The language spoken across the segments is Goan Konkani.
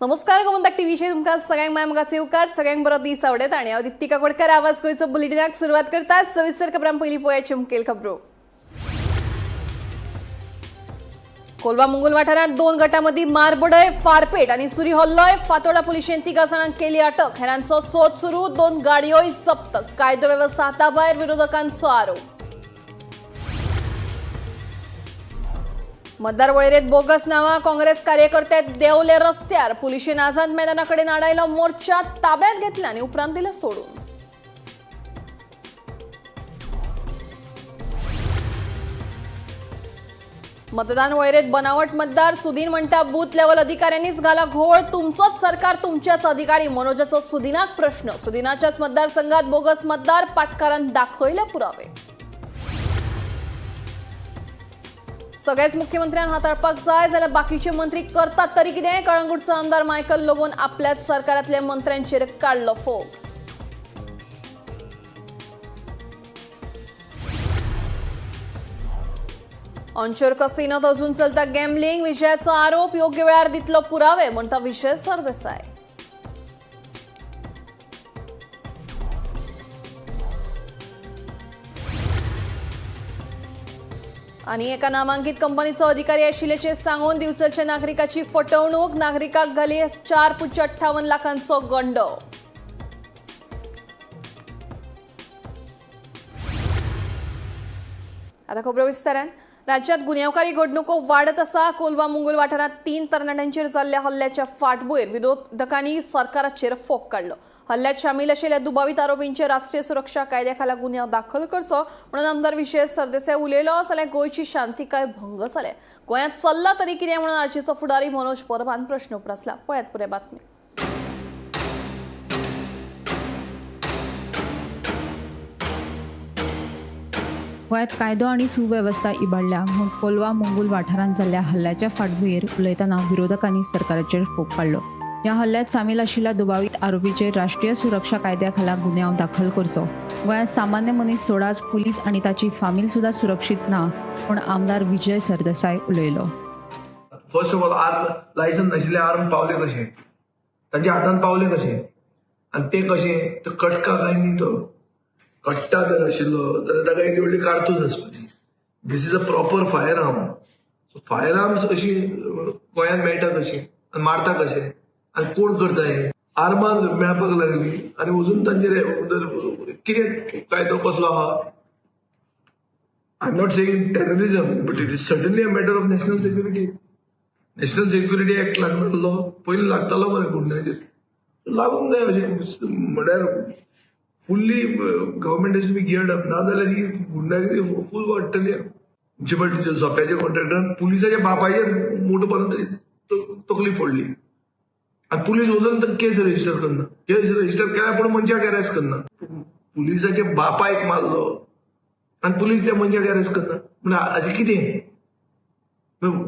नमस्कार, गोमंतक टीव्हीचेर तुमकां सगळ्यांक माय मोगाचे येवकार. सगळ्यांक बरो दीस आवडत आनी हांव दीप्ती काकोडकर आवाज गोंयचो बुलेटिनाक सुरवात करता. सविस्तर खबरां. पयलीं पळोवया मुखेल खबरो. कोलवा मुंगूल वाठारांत दोन गटांमदीं मारबडय, फारपेट आनी सुरी हल्लोय. फातोडा पुलिशेन तिगा जाणांक केली अटक. हेरांचो सोद सुरू. दोन गाडयोय जप्त. कायदो वेवस्था हाताभायर, विरोधकांचो आरोप. मतदार वळेरेत बोगस नांवां. काँग्रेस कार्यकर्ते देंवले रस्त्यार. पुलिशेन आझाद मैदाना कडेन आडायलो मोर्चा. ताब्यात घेतला आनी उपरांत दिले सोडून. मतदान वळेरेत बनावट मतदार. सुदीन म्हणटा, बूथ लेवल अधिकाऱ्यांनीच घाला घोळ. तुमचोच सरकार, तुमच्याच अधिकारी, मनोजाचो सुदिनाक प्रश्न. सुदिनाच्याच मतदारसंघात बोगस मतदार, पाटकारान दाखयले पुरावे. सगळेच मुख्यमंत्र्यान हाताळपाक जाय जाल्यार बाकीचे मंत्री करतात तरी कितें? कळंगूटचो आमदार मायकल लोबोन आपल्याच सरकारांतल्या मंत्र्यांचेर काडलो फोग. ऑनशोर कसिनोत अजून चलता गॅम्बलिंग, विजयाचो आरोप. योग्य वेळार दितलो पुरावे, म्हणटा विजय सरदेसाय. आणि एका नामांकित कंपनीचो अधिकारी आशिल्ल्याचें सांगून दिवचलच्या नागरिकाची फटवणूक. नागरिकाक घाली 4.58 लाखांचो गंड. आता खबरो विस्तारान. राज्यात गुन्यांवकारी घडणुको वाडत आसा. कोलवा मुंगूल वाठारांत तीन तरणाट्यांचेर जाल्ल्या हल्ल्याच्या फाटभुंयेर विरोधकांनी सरकाराचेर फोग काडलो. हल्ल्यात सामील आशिल्ल्या दुबावीत आरोपींचेर राष्ट्रीय सुरक्षा कायद्या खाला गुन्यांव दाखल करचो म्हणून आमदार विजय सरदेसाय उलयलो जाल्यार गोंयची शांतिकाय भंग जाल्या. गोंयांत चल्ला तरी कितें म्हणून आरजीचो फुडारी मनोज परबान प्रश्न उप्रासला. पळयात पुराय बातमी. गोंयांत कायदो आनी सुवेवस्था इबाडल्या म्हूण कोलवा मुंगूल वाठारांत जाल्ल्या हल्ल्याच्या फाटभुंयेर उलयतना विरोधकांनी सरकाराचेर फोग काडलो. ह्या हल्ल्यात सामील आशिल्ल्या दुबावीत आरोपीचेर राष्ट्रीय सुरक्षा कायद्या खाला गुन्यांव दाखल करचो. गोंयांत सामान्य मनीस सोडाच, पुलीस आनी ताची फामील सुद्दां सुरक्षीत ना म्हूण आमदार विजय सरदेसाय उलयलो. First of all, arm licence नाशिल्ले आर्म पावले कशे तांच्या हातान? पावले कशे आनी ते कशे? ते कटका काय न्ही, तो कट्टा जर आशिल्लो जाल्यार ताका एक व्हडली कारतूस आसपाची. This is a proper fire arm. Fire arms अशी गोंयांत मेळटा कशी आनी मारता कशे आनी कोण करता हे? आर्मां मेळपाक लागली आनी अजून तांचेर जर कितें कायदो कसलो आहा? I am not saying terrorism, but it is certainly a matter of national security. National Security Act लागनासलो? पयलीं लागतालो मरे गुंडाचेर. लागूंक जाय अशें. म्हळ्यार fully government has to be geared up, ना जाल्यार ही गुंडागिरी फूल वाडटली. म्युन्सिपालिटीच्या सोप्याच्या कॉन्ट्रॅक्टरान पुलिसाच्या बापायचेर मोटो पर्यंत तकली फोडली आनी पुलीस वचून केस रजिस्टर करना. केस रजिस्टर केल्या पूण मनशाक अरेस्ट करना. पुलिसाच्या बापायक मारलो आनी पुलीस त्या मनशाक अरेस्ट करना म्हणल्यार हाजें कितें?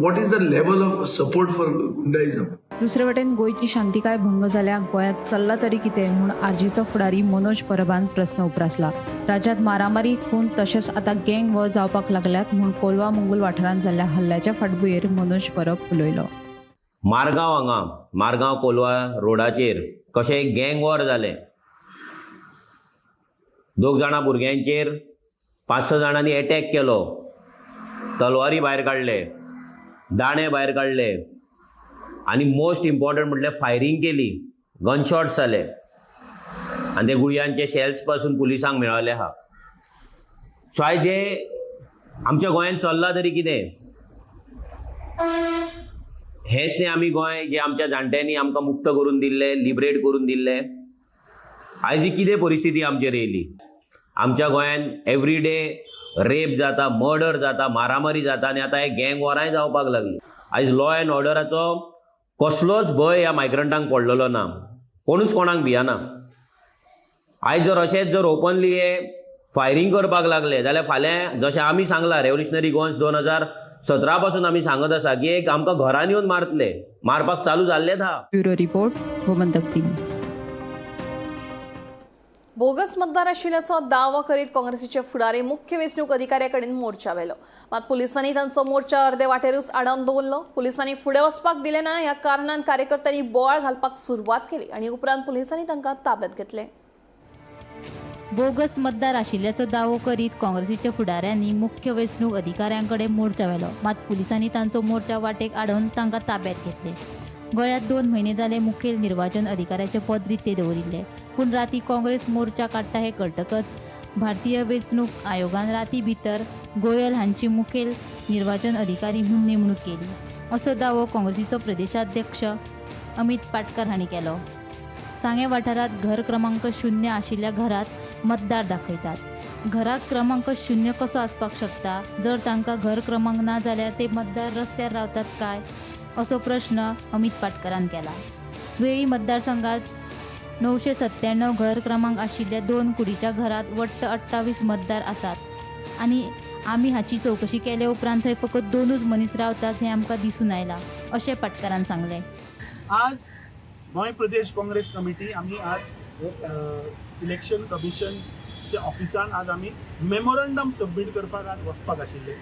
What is the level of support for goondaism? दुसरे वटेन गोंयची शांतिकाय भंग जाल्या, गोंयांत चल्ला तरी कितें म्हूण आरजीचो फुडारी मनोज परबान प्रस्न उप्रासला. राज्यांत मारामारी, खून तशेंच आतां गँग वॉर जावपाक लागल्यात म्हूण कोलवा मुंगूल वाठारांत जाल्ल्या हल्ल्याच्या फाटभुंयेर मनोज परब उलयलो. मारगांव हांगा, मारगांव कोलवा रोडाचेर कशें गँग वॉर जालें. दोग जाणां भुरग्यांचेर पांच स जाणांनी एटॅक केलो. तलवारी भायर काडले, दाणे भायर काडले आनी मोस्ट इम्पॉर्टंट म्हटल्यार फायरींग केली. गनशॉट्स जाले आनी ते गुळयांचे शेल्स पासून पुलिसांक मेळ्ळले आहा. सो आयज जें आमच्या गोंयांत चल्लां तरी कितें? हेंच न्ही आमी गोंय जे आमच्या जाणट्यांनी आमकां मुक्त करून दिल्लें, लिबरेट करून दिल्लें? आयज ही कितें परिस्थिती आमचेर येयली? आमच्या गोंयांत एवरी डे रेप जाता, मर्डर जाता, मारामारी जाता आनी आतां हे गँग वॉरांय जावपाक लागली. आयज लॉ एंड ऑर्डराचो कसलोच भंय ह्या मायग्रंटांक पडलेलो ना. कोणूच कोणाक भियाना. आयज जर अशेंच जर ओपनली हे फायरींग करपाक लागले जाल्यार फाल्यां जशें आमी सांगलां, रेव्होल्युशनरी गोवन्स 2017 पासून आमी सांगत आसा की एक आमकां घरान येवन मारतले. मारपाक चालू जाल्लेच आहा. Bureau report, Gomantak TV. Bogus मतदार आशिल्ल्याचो दावो करीत काँग्रेसीचे फुडारी मुख्य वेंचणूक अधिकाऱ्या कडेन मोर्चा व्हेलो. मात पुलिसांनी तांचो मोर्चा अर्दे वाटेरूच आडावन दवरलो. पुलिसांनी फुडें वचपाक दिलें ना ह्या कारणान कार्यकर्त्यांनी बोवाळ घालपाक सुरवात केली आनी उपरांत पुलिसांनी तांकां ताब्यात घेतले. बोगस मतदार आशिल्ल्याचो दावो करीत काँग्रेसीच्या फुडाऱ्यांनी मुख्य वेंचणूक अधिकाऱ्यां कडेन मोर्चा व्हेलो. मात पुलिसांनी तांचो मोर्चा वाटेक आडोवन तांकां ताब्यात घेतले. गोंयांत 2 म्हयने जाले मुखेल निर्वाचन अधिकाऱ्याचें पद रितें दवरिल्लें. पूण राती काँग्रेस मोर्चा काडटा हें कळटकच भारतीय वेंचणूक आयोगान राती भितर गोयल हांची मुखेल निर्वाचन अधिकारी म्हूण नेमणूक केली, असो दावो काँग्रेसीचो प्रदेशाध्यक्ष अमित पाटकर हांणी केलो. सांगें वाठारांत घर क्रमांक 0 आशिल्ल्या घरांत मतदार दाखयतात. घरात क्रमांक 0 कसो आसपाक शकता? जर तांकां घर क्रमांक ना जाल्यार ते मतदार रस्त्यार रावतात काय, असो प्रश्न अमित पाटकरान केला. वेळी मतदारसंघात 997 घर क्रमांक आशिल्ल्या 2 कुडीच्या घरात वट्ट 28 मतदार आसात आनी आमी हाची चवकशी केले उपरांत थंय फकत 2 मनीस रावतात हें आमकां दिसून आयलां, अशें पाटकरान सांगलें. आज गोंय प्रदेश काँग्रेस कमिटी आमी आज इलेक्शन कमिशनच्या ऑफिसान आज आमी मेमोरंडम सबमीट करपाक आज वचपाक आशिल्ले.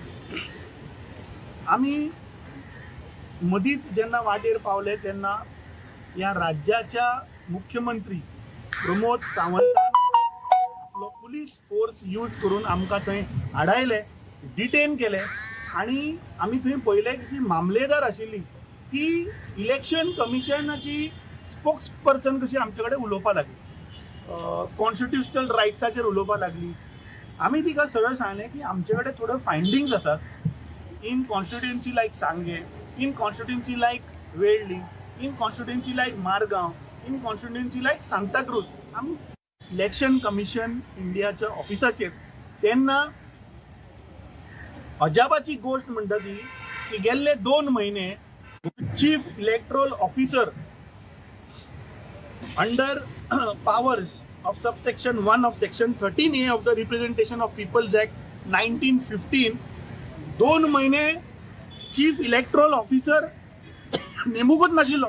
आमी मदींच जेन्ना वाटेर पावले तेन्ना ह्या राज्याच्या मुख्यमंत्री प्रमोद सावंतान आपलो पुलीस फोर्स यूज करून आमकां थंय आडायले, डिटेन केले आनी आमी थंय पळयलें की जी मामलेदार आशिल्ली ती इलेक्शन कमिशनाची स्पोक्स पर्सन कशी आमचे कडेन उलोवपाक लागली, कॉन्स्टिट्युशनल रायट्साचेर उलोवपाक लागली. आमी तिका सरळ सांगलें की आमचे कडेन थोड्यो फायंडींग्स आसात in constituency like Sanguem, in constituency like Velim, in constituency like Margao, in constituency like Santacruz. आमी इलेक्शन कमिशन इंडियाच्या ऑफिसाचेर तेन्ना अजापाची गोश्ट म्हणटा ती की गेल्ले 2 म्हयने chief electoral officer under powers of subsection 1 of section 13A of the Representation of People's Act 1915 2 म्हयने चीफ इलेक्ट्रोल ऑफिसर नेमूकच नाशिल्लो.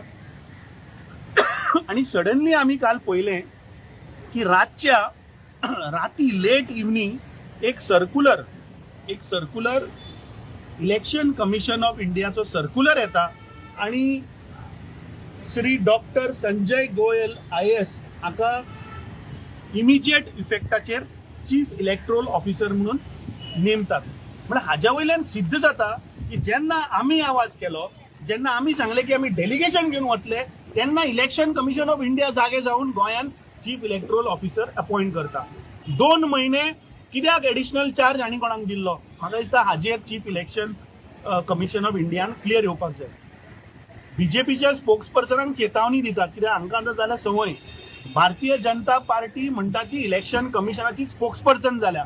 आनी सडनली आमी काल पळयलें की रातच्या राती लेट इवनींग एक सर्क्युलर इलेक्शन कमिशन ऑफ इंडियाचो सर्क्युलर येता आनी श्री डॉक्टर संजय गोयल IAS हाका इमिजिएट इफेक्टाचेर चीफ इलेक्ट्रोल ऑफिसर म्हणून नेमतात. म्हळ्यार हाज्या वयल्यान सिद्ध जाता की जेन्ना आमी आवाज केलो, जेन्ना आमी सांगलें की आमी डेलिगेशन घेवन वतले, तेन्ना इलेक्शन कमिशन ऑफ इंडिया जागे जावन गोंयान चीफ इलेक्ट्रोल ऑफिसर अपॉयंट करता. 2 म्हयने कित्याक एडिशनल चार्ज आनी कोणाक दिल्लो? म्हाका दिसता हाजेर चीफ इलेक्शन कमिशन ऑफ इंडियान क्लियर येवपाक जाय. बीजेपीच्या स्पोक्स पर्सनांक चेतावणी दितात, कित्याक हांकां आतां जाल्या संवय. भारतीय जनता पार्टी म्हणटा ती इलेक्शन कमिशनाची स्पोक्स पर्सन जाल्या.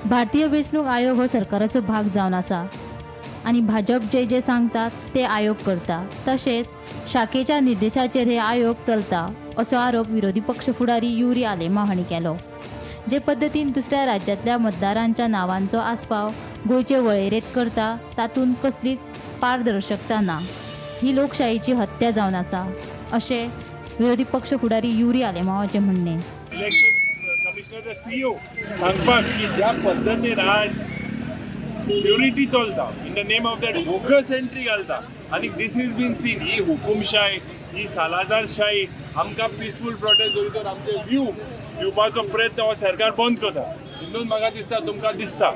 भारतीय वेंचणूक आयोग हो सरकाराचो भाग जावन आसा आनी भाजप जे जे सांगता ते आयोग करता, तशेंच शाखेच्या निर्देशाचेर हे आयोग चलता, असो आरोप विरोधी पक्ष फुडारी युरी आलेमाव हांणी केलो. जे पद्दतीन दुसऱ्या राज्यांतल्या मतदारांच्या नावांचो आस्पाव गोंयचे वळेरेंत करता तातूंत कसलीच पारदर्शकता ना, ही लोकशायेची हत्या जावन आसा, अशें विरोधी पक्ष फुडारी युरी आलेमावाचें म्हणणें. इलेक्शन कमिशनर सीईओ सांगपाक की ज्या पद्दतीन आज प्युरिटी चलता in the name of that bogus entry घालता आनी this is been seen, ही हुकुमशाय, ही सालाजारशाही आमकां पिसफूल प्रोटेस्ट जरी तर आमचे व्यू दिवपाचो प्रयत्न हो सरकार बंद करता. हितून म्हाका दिसता, तुमकां दिसता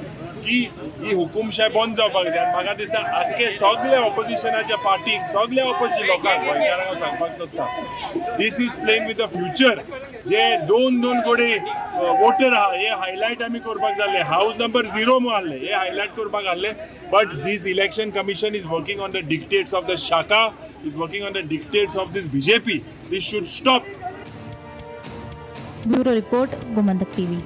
की ही हुकुमशाय बंद जावपाक जाय. आनी म्हाका दिसता आख्खे सगळे ऑपोजिशनाच्या पार्टीक, सगळे ऑपोजिशन लोकांक, गोंयकारांक हांव सांगपाक सोदता, this is playing with the future. जे 2-2 कोटी वोटर आहा हे हायलायट आमी करपाक जाल्ले, हाऊस नंबर 0 आहले हे हायलायट करपाक आहले, but this Election Commission is working on the dictates of the शाखा, is working on the dictates of this BJP. This should stop. Bureau report, Gomantak TV.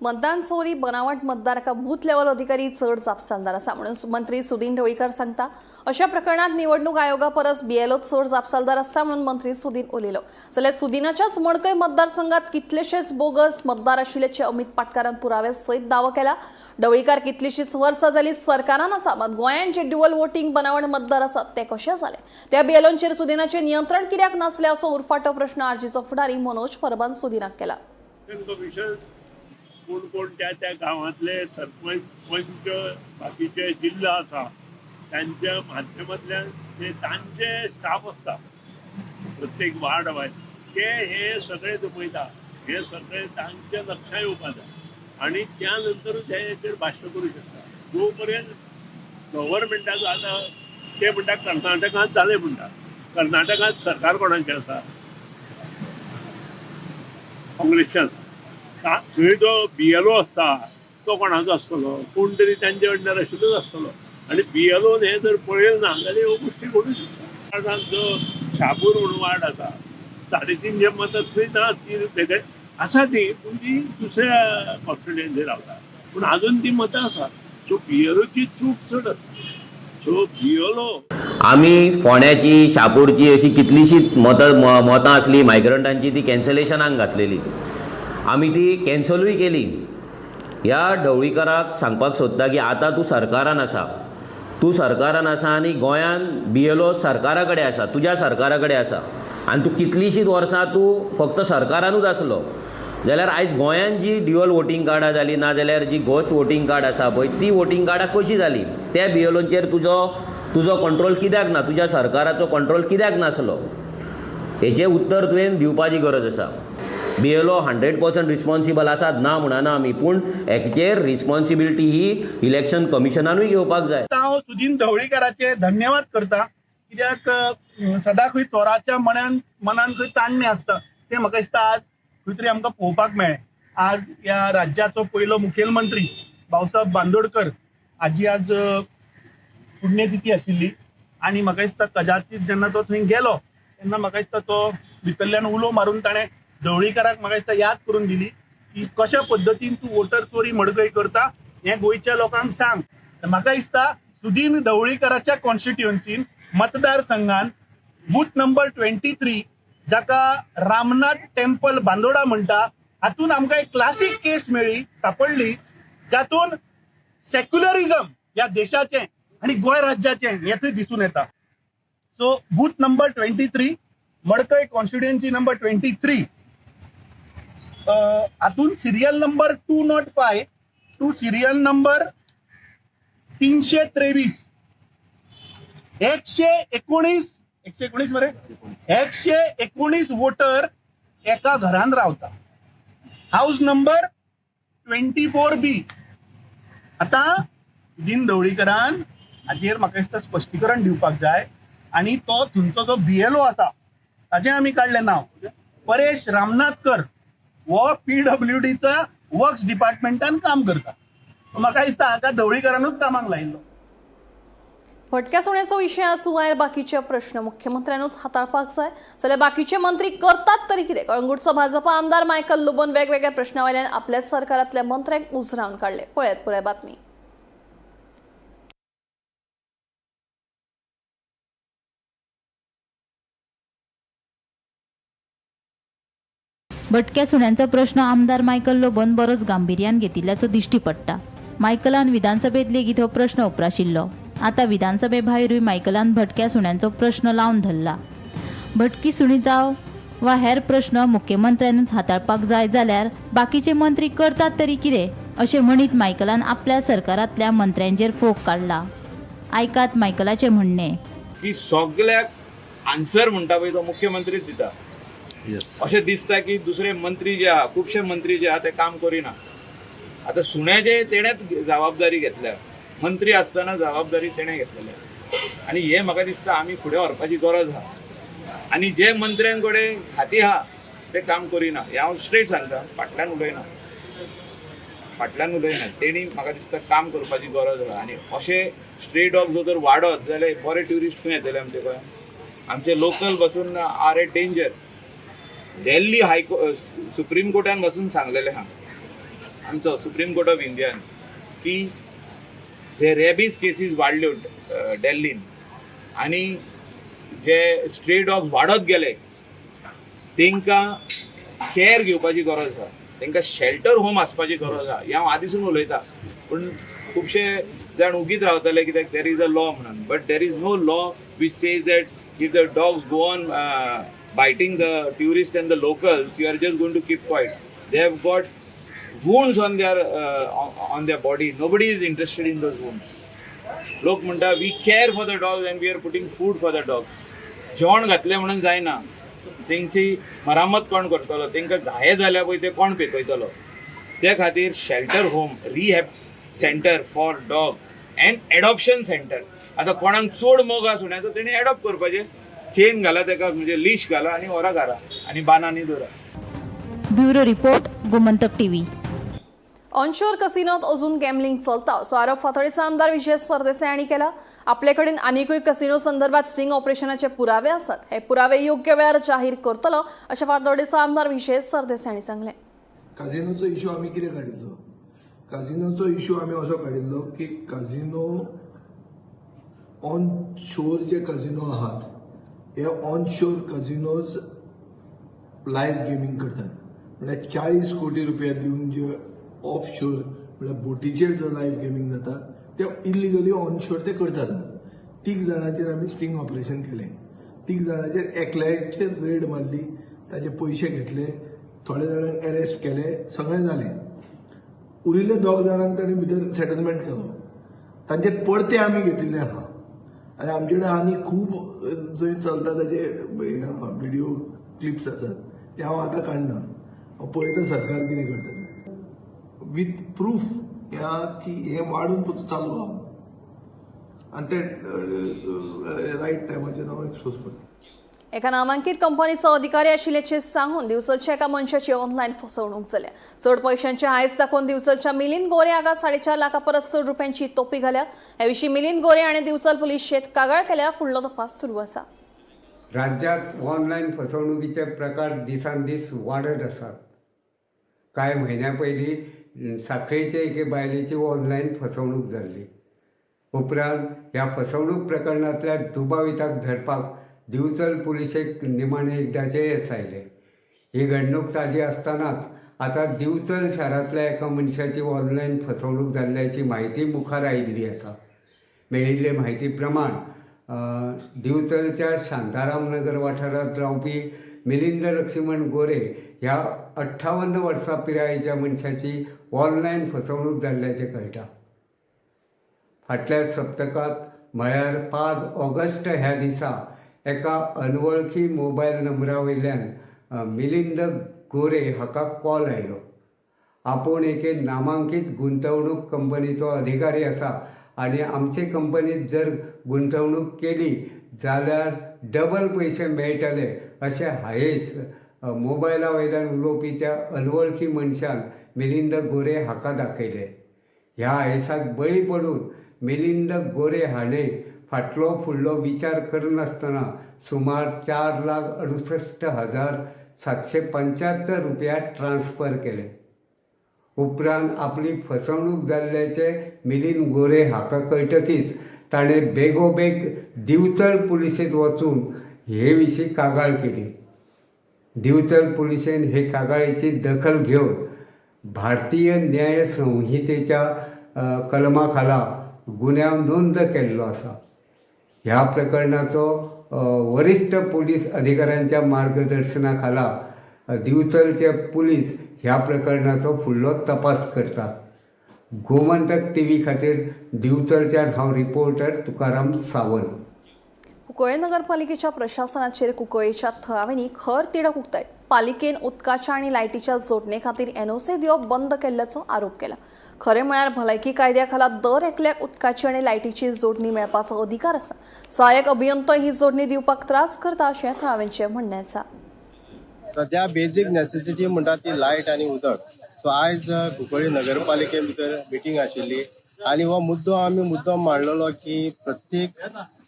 मतदान चोरी, बनावट मतदार का बूथ लेवल अधिकारी चड जापसालदार आसा म्हणून मंत्री सुदीन ढवळीकर सांगता. अशा प्रकरणात निवडणूक आयोगा परस बीएलओ चड जापसालदार आसता म्हणून मंत्री सुदीन उलयलो. जाल्यार सुदीनाच्याच मडकय मतदारसंघात कितलेशेच बोगस मतदार आशिल्ल्याचे अमित पाटकारान पुराव्या सयत दावो केला. ढवळीकार कितलीशीच वर्सां जाली सरकारान आसा, मात गोंयांत जे ड्युअल वोटिंग बनावट मतदार आसात ते कशे जाले, त्या बीएलओंचेर सुदीनाचें नियंत्रण कित्याक नासलें असो उरफाटो प्रश्न आरजीचो फुडारी मनोज परबान सुदीनाक केला. इलेक्शन कमिशन कोण कोण त्या त्या गांवांतले सरपंच, पंच, बाकीचे जिल्हा आसा तांच्या माध्यमांतल्यान ते तांचे स्टाफ आसता प्रत्येक वार्ड वायज ते हे सगळे जमयता. हे सगळे तांच्या लक्षात येवपा जाय आनी त्या नंतरूच हे हेचेर भाश्य करूं शकता. जो पर्यंत गव्हर्मेंटाचो आतां ते म्हणटा कर्नाटकांत जालें म्हणटा, कर्नाटकांत सरकार कोणाचें आसा? काँग्रेसचें आसा. थंय जो बीएलओ आसता तो कोणाचो आसतलो? कोण तरी तांचे अंडर आशिल्लोच आसतलो. आनी बीएलओन हें जर पळयलें ना जाल्यार ह्यो गोश्टी घडूं शकता. वार्डांत जो शापूर म्हणून वार्ड आसा, 350 मतां थंय ना, ती वेगळे आसा ती, पूण ती दुसऱ्या कॉन्स्टिट्युएन्सी रावता, पूण आजून ती मतां आसा. सो बीएलओची चूक चड आसा. सो बीएलओ आमी फोंड्याची, शापूरची अशी कितलीशींच मतां आसली मायग्रंटांची, ती कॅन्सलेशनाक घातलेली, आमी ती कॅन्सलूय केली. ह्या ढवळीकाराक सांगपाक सोदता की आतां तूं सरकारान आसा, तूं सरकारान आसा आनी गोंयान बीएलओ सरकारा कडेन आसा, तुज्या सरकारा कडेन आसा आनी तूं कितलींशींच वर्सां तूं फक्त सरकारानूच आसलो जाल्यार आयज गोंयान जी ड्युअल वोटींग कार्डां जालीं ना जाल्यार जी घोस्ट वोटींग कार्ड आसा पळय ती वोटींग कार्डां कशीं जालीं? त्या बीएलओचेर तुजो तुजो कंट्रोल कित्याक ना? तुज्या सरकाराचो कंट्रोल कित्याक नासलो? हेचें उत्तर तुवें दिवपाची गरज आसा. बीएलओ 100% रिस्पोन्सिबल आसात ना म्हणना आमी, पूण हेचेर रिस्पोन्सिबिलिटी ही इलेक्शन कमिशनानूय घेवपाक जाय. हांव सुदीन ढवळीकाराचे धन्यवाद करता, कित्याक सदां खंय चोराच्या मनान मनान खंय चान्नें आसता तें म्हाका दिसता आज खंय तरी आमकां पळोवपाक मेळ्ळें. आज ह्या राज्याचो पयलो मुखेलमंत्री भाऊसाहेब बांदोडकर हाजी आज पुण्यतिथी आशिल्ली आनी म्हाका दिसता कदाचीत जेन्ना तो थंय गेलो तेन्ना म्हाका दिसता तो भितरल्यान उलो मारून ताणें ढवळीकाराक म्हाका दिसता याद करून दिली की कशा पद्दतीन तूं वोटर चोरी मडकय करता हें गोंयच्या लोकांक सांग. म्हाका दिसता सुदीन ढवळीकाराच्या कॉन्स्टिट्युएन्सीन मतदारसंघान बूथ नंबर 23 जाका रामनाथ टेम्पल बांदोडा म्हणटा हातून आमकां एक क्लासीक केस मेळ्ळी, सापडली, जातून सेक्युलरिझम ह्या देशाचें आनी गोंय राज्याचें हें थंय दिसून येता. So booth number 23, Madkai constituency number 23, हातून serial number 205 to serial number 323, 119, 119 मरे, 119 वोटर एका घरान रावता. House number 24B. आतां सुदीन ढवळीकरान हाजेर म्हाका दिसता स्पश्टीकरण दिवपाक जाय आनी तो थंयचो जो बीएलओ आसा ताजें आमी काडलें नांव, परेश रामनाथकर, हो पीडब्ल्यूडीचा वर्क्स डिपार्टमेंटान काम करता. म्हाका दिसता हाका ढवळीकरानूच कामाक लायिल्लो. भटक्या सुण्याचो विशय आसूं वा बाकीचे प्रश्न मुख्यमंत्र्यानूच हाताळपाक जाय, जाल्यार बाकीचे मंत्री करतात तरी कितें? कळंगूटचो भाजपा आमदार मायकल लोबोन वेगवेगळ्या प्रश्ना वयल्यान आपल्याच सरकारांतल्या मंत्र्यांक उजरावन काडले. पळयात पुराय बातमी. भटक्या सुण्यांचो प्रश्न आमदार मायकल लोबोन बरोच गांभिर्यान घेतिल्ल्याचो दिश्टी पडटा. मायकलान विधानसभेत लेगीत हो प्रश्न उप्राशिल्लो. आतां विधानसभे भायरूय मायकलान भटक्या सुण्यांचो प्रश्न लावन धरला. भटकी सुणी जावं वा हेर प्रश्न मुख्यमंत्र्यानूच हाताळपाक जाय जाल्यार बाकीचे मंत्री करतात तरी कितें अशें म्हणीत मायकलान आपल्या सरकारांतल्या मंत्र्यांचेर फोग काडला. आयकात मायकलाचें म्हणणें. की सगल्याक आन्सर म्हणटा पळय तो मुख्यमंत्रीच दिता. अशें दिसता की दुसरे मंत्री जे आहा, खुबशे मंत्री जे आहा ते काम करिना. आतां सुण्याचे तेणेच जबाबदारी घेतल्या, मंत्री आसतना जबाबदारी तेणें घेतलेली आनी हें म्हाका दिसता आमी फुडें व्हरपाची गरज आहा. आनी जे मंत्र्यां कडेन खाती आहा ते काम करिना, हें हांव स्ट्रेट सांगता, फाटल्यान उलयना, फाटल्यान उलयना. तेणी म्हाका दिसता काम करपाची गरज आहा. आनी अशे स्ट्रे डॉग जर वाडत जाल्यार बरे ट्युरिस्ट खंय येतले आमचे गोंयांत? आमचे लोकल बसून are at danger. Delhi supreme कोर्टान बसून सांगलेलें आहा. आमचो सुप्रीम कोर्ट ऑफ इंडियान की जे रेबीज केसीस वाडल्यो दिल्लीन आनी जे स्ट्रे डॉग्स वाडत गेले तांकां कॅर घेवपाची गरज आसा, तांकां शेल्टर होम आसपाची गरज आसा. हें हांव आदीसून उलयता, पूण खुबशे जाण उगीत रावताले कित्याक there is a law म्हणून, but there is no law which says that if the dogs go on biting the tourist and the locals, you are just going to keep quiet. They have got wounds on their body. Nobody is interested in those wounds. लोक म्हणटा we care for the dogs and we are putting food for the dogs. जेवण घातलें म्हणून जायना, तेंची मरामत कोण करतलो, तेंकां घाये जाल्या पळय ते कोण पेकयतलो. ते खातीर shelter home, rehab centre for dog and adoption centre. आतां कोणाक चड मोग आसा सुण्याचो तेणी एडॉप्ट करपाचें, चेन घाला तेका, म्हणजे लिश घाला आनी व्हरा घरा आनी बांदांनी दवरा. Bureau report, Gomantak TV. Onshore कसिनोत अजून गॅमलिंग चलता असो आरोप फातोडेचो आमदार विजय सरदेसाय हांणी केला. आपल्याकडेन आनिकूय कसिनो संदर्भात स्टिंग ऑपरेशनाचे पुरावे आसात, हे पुरावे योग्य वेळार जाहीर करतलो अशें फातोडेचो आमदार विजय सरदेसाय हांणी सांगलें. काजिनोचो इशू आमी कितें काडिल्लो? काजिनोचो इशू आमी असो काडिल्लो की काजिनो ऑन शोर जे काजिनो आहात हे on shore casinos live gaming करतात, म्हळ्यार 40 कोटी रुपया दिवन जे ऑफ शोर म्हळ्यार बोटीचेर जो लायव्ह गेमींग जाता ते इलिगली ऑन शोर ते करतात. 3 जाणांचेर आमी स्टिंग ऑपरेशन केलें. 3 जाणांचेर एकल्याचेर रेड मारली, ताजे पयशे घेतले, थोडे जाणांक अरेस्ट केले, सगळें जालें. उरिल्ले 2 जाणांक तांणी भितर सेटलमेंट केलो. तांचेर परते आमी घेतिल्ले आहा आनी आमचे कडेन आनी खूब जंय चलता ताजे व्हिडियो क्लिप्स आसात, ते हांव आतां काडना. हांव पळयता सरकार कितें करता तें विथ प्रूफ ह्या की हें वाडून चालू आहा आनी ते रायट टायमाचेर हांव एक्सपोज करता. एका नामांकीत कंपनीचो अधिकारी आशिल्ल्याचें सांगून दिवचलच्या एका मनशाची ऑनलायन फसवणूक जाल्या. चड पयशांचे हांयस दाखोवन दिवचलच्या मिलिंद गोरे हाका 4.5 लाखां परस चड रुपयांची तोपी घाल्या. हे विशीं मिलिंद गोरे हाणें दिवचल पुलिशेंत कागाळ केल्या. फुडलो तपास सुरू आसा. राज्यात ऑनलायन फसवणुकीचे प्रकार दिसान दीस वाडत आसात. कांय म्हयन्या पयलीं साखळेचे एके बायलेची ऑनलायन फसवणूक जाल्ली. उपरांत ह्या फसवणूक प्रकरणांतल्या दुबाविताक धरपाक दिवचल पुलिशेक निमाणें एकदाचें येस आयलें. ही घडणूक ताजी आसतनाच आतां दिवचल शारांतल्या एका मनशाची ऑनलायन फसवणूक जाल्ल्याची म्हायती मुखार आयिल्ली आसा. मेळिल्ले म्हायती प्रमाण दिवचलच्या शांताराम नगर वाठारांत रावपी मिलिंद लक्ष्मण गोरे ह्या 58 वर्सां पिरायेच्या मनशाची ऑनलायन फसवणूक जाल्ल्याचें कळटा. फाटल्या सप्तकांत म्हळ्यार 5 ऑगस्ट ह्या दिसा एका अनवळखी मोबायल नंबरा वयल्यान मिलिंद गोरे हाका कॉल आयलो. आपूण एके नामांकीत गुंतवणूक कंपनीचो अधिकारी आसा आनी आमचे कंपनीत जर गुंतवणूक केली जाल्यार डबल पयशे मेळटले अशें हायेस मोबायला वयल्यान उलोवपी त्या अनवळखी मनशान मिलिंद गोरे हाका दाखयले. ह्या हायेसाक बळी पडून मिलिंद गोरे हाणें फाटलो फुडलो विचार करनासतना सुमार 4,68,775 रुपया ट्रान्स्फर केले. उपरांत आपली फसवणूक जाल्ल्याचें मिलिंद गोरे हाका कळटकीच ताणें बेगोबेग दिवचल पुलिशेंत वचून हे विशीं कागाळ केली. दिवचल पुलिशेन हे कागाळीची दखल घेवन भारतीय न्याय संहितेच्या कलमा खाला गुन्यांव नोंद केल्लो आसा. ह्या प्रकरणाचो वरिश्ठ पोलीस अधिकाऱ्यांच्या मार्गदर्शना खाला दिवचलचे पुलीस ह्या प्रकरणाचो फुडलो तपास करतात. गोमंतक टीव्ही खातीर दिवचलच्यान हांव रिपोर्टर तुकाराम सावंत. कुंकळ्ळे नगरपालिकेच्या प्रशासनाचेर कुंकळ्ळेच्या थळाव्यांनी खर तिडक उक्तायत पालिकेन उदकाच्या आनी लायटीच्या जोडणे खातीर एनओसी दिवप बंद केल्ल्याचो आरोप केला. खरें म्हळ्यार भलायकी कायद्या खाला दर एकल्याक उदकाची आनी लायटीची जोडणी मेळपाचो अधिकार आसा. सहाय्यक अभियंतो ही जोडणी दिवपाक त्रास करता अशें थळाव्यांचें म्हणणें आसा. सध्या बेजीक नेसेसिटी म्हणटा ती लायट आनी उदक. सो आयज कुंकळ्ळी नगरपालिके भितर मिटींग आशिल्ली आनी हो मुद्दो आमी मुद्दो मांडलेलो की प्रत्येक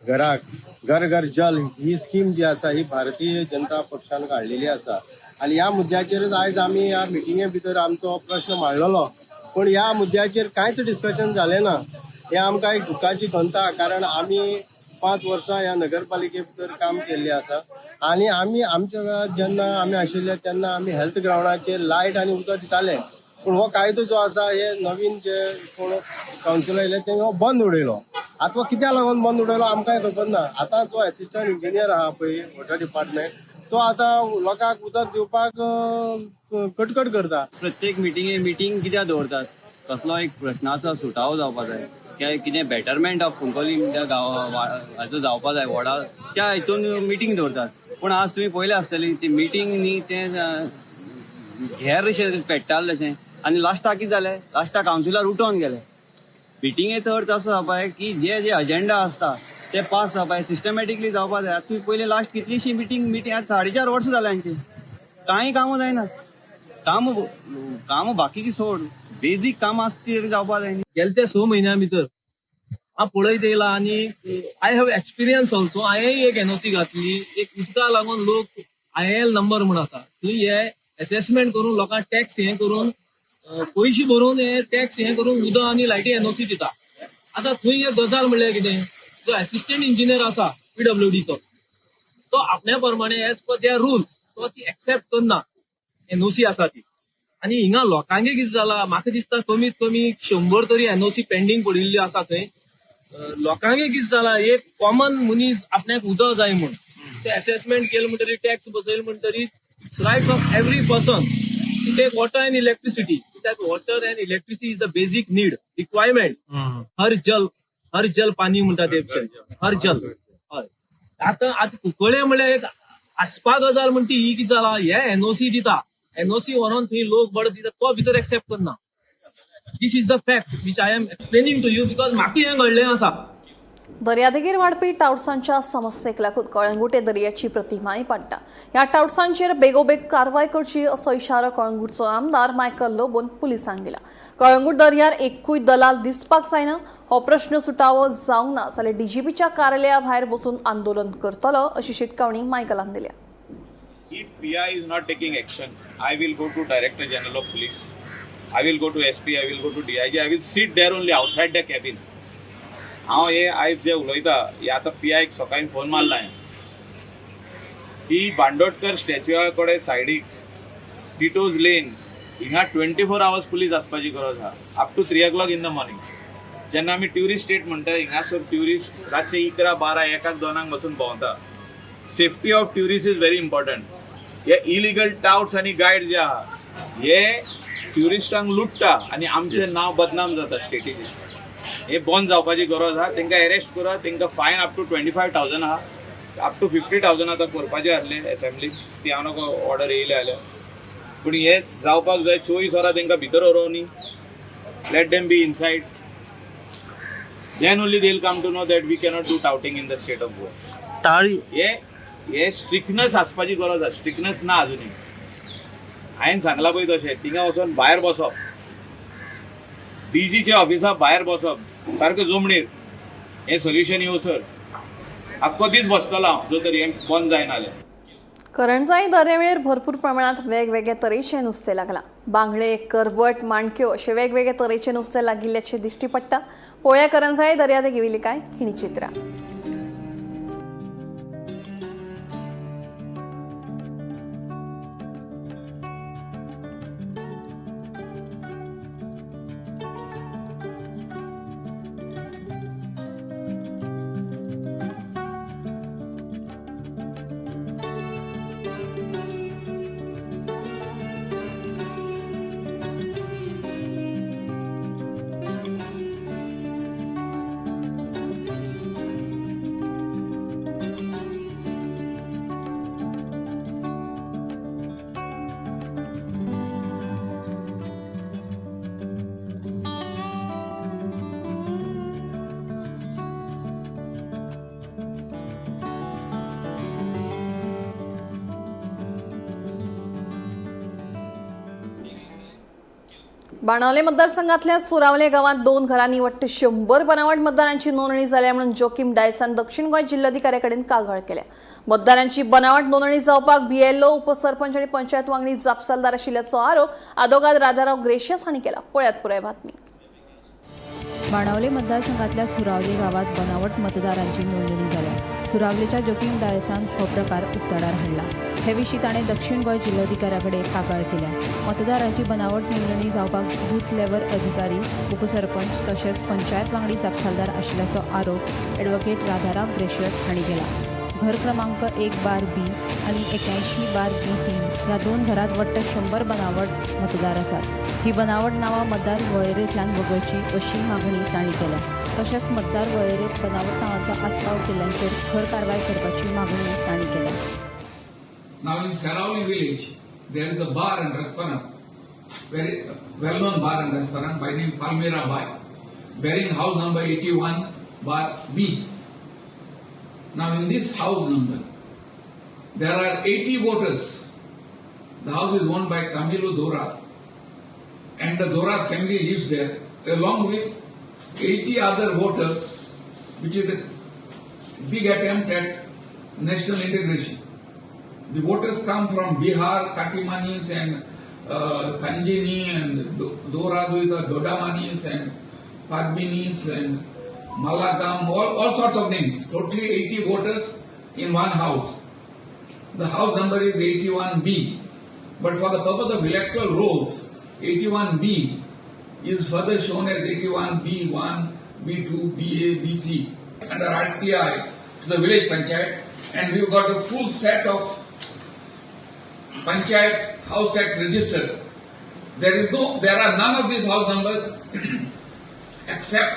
घराक घर घर जल ही स्कीम जी आसा ही भारतीय जनता पक्षान काडलेली आसा. आनी ह्या मुद्द्याचेरच आयज आमी ह्या मिटिंगे भितर आमचो प्रश्न मांडलेलो, पूण ह्या मुद्द्याचेर कांयच डिस्कशन जालें ना. हें आमकां एक दुख्खाची खंत आहा, कारण आमी 5 वर्सां ह्या नगरपालिके भितर काम केल्लें आसा आनी आमी आमच्या वेळार जेन्ना आमी आशिल्ले तेन्ना आमी हेल्थ ग्रावंडाचेर लायट आनी उदक दिताले, पूण हो कायदो जो आसा हे नवीन जे कोण कावन्सिलर येयले तेणी हो बंद उडयलो. आतां हो कित्याक लागून बंद उडयलो आमकांय खबर ना. आतां जो एसिस्टंट इंजिनियर आहा पळय वॉटर डिपार्टमेंट, तो आतां लोकांक उदक दिवपाक कटकट करता. प्रत्येक मिटिंगे मिटींग कित्याक दवरतात? कसलो एक प्रश्नाचो सुटावो जावपा जाय, कितें बेटरमेंट ऑफ कुंकळ्ळी त्या गांवा जावपा जाय वॉर्डा, त्या हितून मिटींग दवरतात. पूण आज तुमी पळयलें आसतली ती मिटींग न्ही तें घेर अशें पेट्टालें तशें, आनी लास्टाक कितें जालें, लास्टाक कावन्सिलर उठोन गेले. मिटिंगेचो अर्थ असो जावपा जाय की जे जे अजेंडा आसता ते पास जावपा जाय, सिस्टमॅटिकली जावपा जाय. तुमी पयलीं लास्ट कितलीशी मिटींग मिटींग आज 4.5 वर्सां जाल्या हांची, कांय कामां जायना. कामां बाकीची सोड, बेजीक कामां आसता ती जावपा जाय. गेले ते 6 म्हयन्या भितर हांव पळयत येयला आनी I have experience also. हांवें एक एनओसी घातली, एक उदका लागून लोक IL number म्हूण आसा थंय हे एसेसमेंट करून लोकांक टॅक्स हें करून पयशे भरून हे टॅक्स हें करून उदक आनी लायटी एनओसी दिता. आतां थंय एक गजाल म्हणल्यार कितें, जो एसिस्टंट इंजिनियर आसा पीडब्ल्यूडीचो तो आपल्या प्रमाणे एज पर there rules तो ती एक्सेप्ट करना एनओसी आसा ती. आनी हिंगा लोकांक कितें जाला, म्हाका दिसता कमीत कमी 100 तरी एनओसी पेंडींग पडिल्ली आसा थंय. लोकांक कितें जाला, एक कॉमन मनीस आपल्याक उदक जाय म्हूण ते एसेसमेंट केलें म्हणटरी टॅक्स बसयले म्हणटरी it's right of every person to take water and electricity. कित्याक water and electricity is the basic need requirement. हर जल पाणी म्हणटा ते, हर जल. हय, आतां आतां कुंकळ्ळे म्हणल्यार एक आसपा गजाल म्हणटी ही कितें जाला, हे एनओसी दिता, एनओसी व्हरोन थंय लोक बरो दिता, तो भितर एक्सेप्ट करना. This is the fact which I am explaining to you because म्हाका हें घडलें आसा. दर्यादेगेर वाडपी टावट्सांच्या समस्येक लागून कळंगूटे दर्याची प्रतिमाय पडटा. ह्या टावट्सांचेर बेगोबेग कारवाय करची असो इशारो कळंगूटचो आमदार मायकल लोबोन पुलिसांक दिला. कळंगूट दर्यार एकूय दलाल दिसपाक जायना, हो प्रश्न सुटावो जावंक ना जाल्यार डीजीपीच्या कार्यालया भायर बसून आंदोलन करतलो अशी शिटकावणी मायकलान दिल्या. If PI is not taking action, I will go to Director General of Police, I will go to SP, I will go to DIG, I will sit there only outside the cabin. हांव हे आयज जे उलयता हे आतां पीआयक सकाळीं फोन मारला हांवें की बांदोडकर स्टॅच्युआ कडेन सायडीक टिटोज लेन हिंगा 24 आवर्स पुलीस आसपाची गरज आहा, up to 3 o'clock in the morning. जेन्ना आमी ट्युरिस्ट स्टेट म्हणटा, हिंगासर ट्युरिस्ट रातचे 11, 12, 1, 2 बसून भोंवता. Safety of tourist is very important. हे इलिगल टावट्स आनी गायड जे आहा हे ट्युरिस्टांक लुट्टा आनी आमचें नांव बदनाम जाता स्टेटीचें. हे बंद जावपाची गरज आहा. तांकां एरेस्ट करा, तांकां फायन अप टू 25,000 आहा, अप टू 50,000 आतां करपाचें आसलें एसेंब्लीक, ती हांव नको ऑर्डर येयले जाल्यार. पूण हे जावपाक जाय, 24 वरां तांकां भितर व्हरूं न्ही, let them be inside, then only they will come to know that we cannot do touting in the state of Goa. हे हे स्ट्रिक्टनस आसपाची गरज आसा, स्ट्रिक्टनस ना अजुनूय. हांवें सांगलां पळय तशें, थिंगा वचोन भायर बसप, डीजीच्या ऑफिसा भायर बसप सारकें जमणीर, हें सोल्युशन येवसर आख्खो दीस बसतलो हांव जो तरी हें बंद जायना जाल्यार. करंजाई दर्यावेळेर भरपूर प्रमाणात वेगवेगळे तरेचे नुस्तें लागलां. बांगडे, करबट, माणक्यो अशे वेगवेगळे तरेचे नुस्तें लागिल्ल्याचें दिश्टी पडटा. पळोवया करंजाई दर्यादेगेवेली कांय खिणी चित्रां. बाणावले मतदारसंघातल्या सुरावले गावात 2 घरांनी वट्ट 100 बनावट मतदारांची नोंदणी जाल्या म्हणून जोकीम डायसान दक्षिण गोंय जिल्हाधिकाऱ्याकडेन कागाळ केल्या. मतदारांची बनावट नोंदणी जावपाक बीएलओ, उपसरपंच आणि पंचायत वांगडी जापसालदार आशिल्ल्याचो आरोप आदोगाद राधाराव ग्रेशियस हांणी केला. पळयात पुराय बातमी. बाणावले मतदारसंघातल्या सुरावले गावात बनावट मतदारांची नोंदणी जाल्या. सुरावलेच्या जोकीम डायसान हो प्रकार उक्ताडार हाडला. हे विशीं ताणें दक्षिण गोंय जिल्लोधिकाऱ्या कडेन कागाळ केल्या. मतदारांची बनावट नोंदणी जावपाक बूथ लेव्हल अधिकारी, उपसरपंच तशेंच पंचायत वांगडी जापसालदार आशिल्ल्याचो आरोप ॲडव्होकेट राधाराम ग्रेशियस हांणी केला. घर क्रमांक 1/B आनी 81/BC ह्या 2 घरांत वट्ट 100 बनावट मतदार आसात. ही बनावट नांवां मतदार वळेरेंतल्यान वगळची अशी मागणी तांणी केल्या. तशेंच मतदार वळेरेंत बनावट नांवांचो आस्पाव केल्ल्यांचेर खर कारवाय करपाची मागणी तांणी केल्या. Now in Seraulim village, there is a bar and restaurant, very well-known bar and restaurant by name Palmyra Bar, bearing house number 81/B. Now in this house number, there are 80 voters. The house is owned by Camilo Dora, and the Dora family lives there along with 80 other voters, which is a big attempt at national integration. The voters come from Bihar, Katimanis and Kanjini and Dora, Dodamanis and Pagbinis and Malagam, all sorts of names. Totally 80 voters in one house. The house number is 81B. But for the purpose of electoral rolls, 81B is further shown as 81B1, B2, BA, BC under RTI to the village panchayat, and we've got a full set of panchayat house tax register. There are none of these house numbers except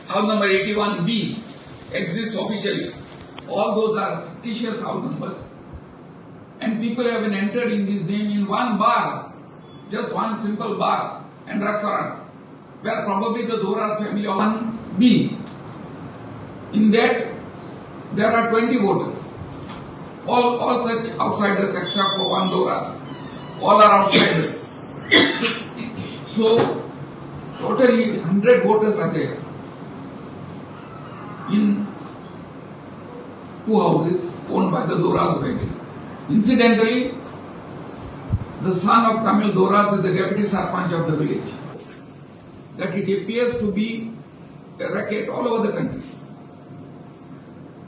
house number 81B exists officially. All those are fictitious house numbers, and people have been entered in this name in one bar, just one simple bar and restaurant, where probably the Dora family of 1B. In that, there are 20 voters. All such outsiders except for one Dora. All are outsiders. So, totally 100 voters are there in 2 houses owned by the Dora family. Incidentally, the son of Kamil Dora is the deputy sarpanch of the village. That it appears to be a racket all over the country.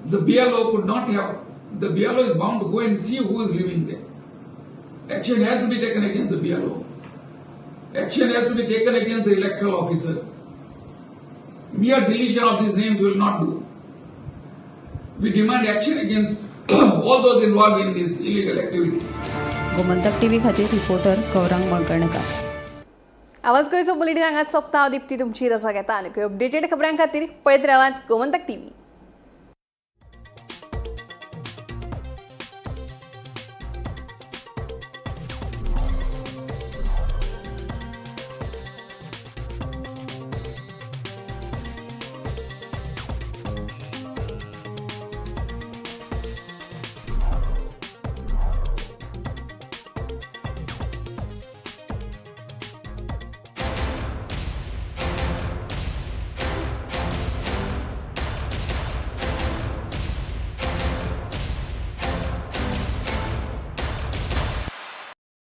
The BLO could not have, the BLO is bound to go and see who is living there. Action has to be taken against the BLO. Action has to be taken against the electoral officer. Mere deletion of these names will not do. We demand action against all those involved in this illegal activity. Gomantak TV खातीर रिपोर्टर गौरांग मळकर्णकार. आवाज गोंयचो बुलेटीन हांगाच सोंपता. हांव दीप्ती तुमची रजा घेता. आनी अपडेटेड खबरां खातीर पळयत रावात गोमंतक टीव्ही.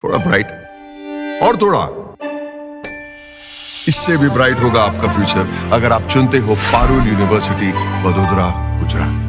थोड़ा ब्राइट और थोड़ा इससे भी ब्राइट होगा आपका फ्यूचर अगर आप चुनते हो पारुल यूनिवर्सिटी, वडोदरा, गुजरात.